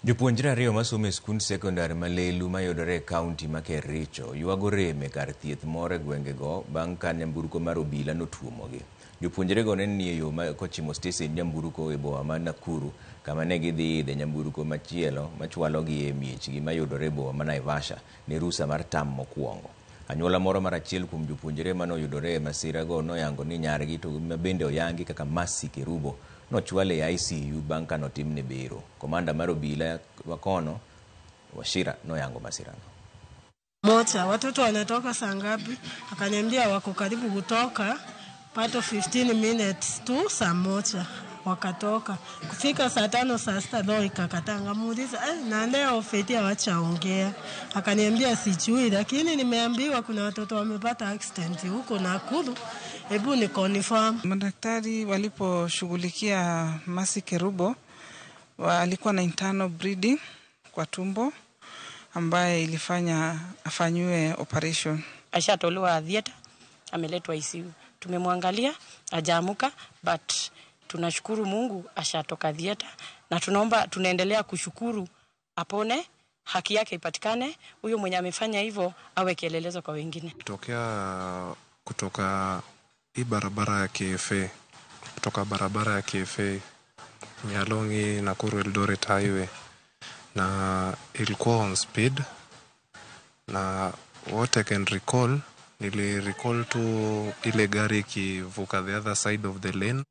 Jopuonjre ariyo masomo e skund sekondar ma Lelu mayudore e kaunti ma Kericho ywago rem e kar thieth moro e gwengego bang' ka nyamburko mar obila notuomogi. Jopuonjrego ne nie yo kochimo stesend nyamburko e boma ma Nakuru kama ne gidhi idhe nyamburko machielo machwalogi e miechgi mayudore e boma ma Naivasha ne rusa mar tam mokwongo. Anyuola moro mar achiel kuom jopuonjre manoyudore e masirago noyango ni nyargi to mabende oyangi kaka Mercy Kerubo nochwal e ICU bang' ka notimne bero. Komanda mar obila makono Wachira noyango masirano. Mocha, watoto wanatoka saa ngapi? Akaniambia wako karibu kutoka pato 15 minutes tu saa moja wakatoka. Kufika saa 5 saa 6 roho ikakataa. Nikamuuliza, na leo Feti hawachaongea. Akaniambia sijui, lakini nimeambiwa kuna watoto wamepata accident huko Nakuru. Hebu ni confirm. Madaktari waliposhughulikia Mercy Kerubo alikuwa na internal bleeding kwa tumbo ambaye ilifanya afanyiwe operation. Ashatolewa theater, ameletwa ICU. Tumemwangalia hajaamuka, but tunashukuru Mungu ashatoka theater, na tunaendelea kushukuru apone, haki yake ipatikane, huyo mwenye amefanya hivyo awe kielelezo kwa wengine. Tokea kutoka hii barabara ya KFA, kutoka barabara ya KFA ni along hii Nakuru Eldoret highway, na ilikuwa on speed, na what I can recall, nili recall tu ile gari ikivuka the other side of the lane.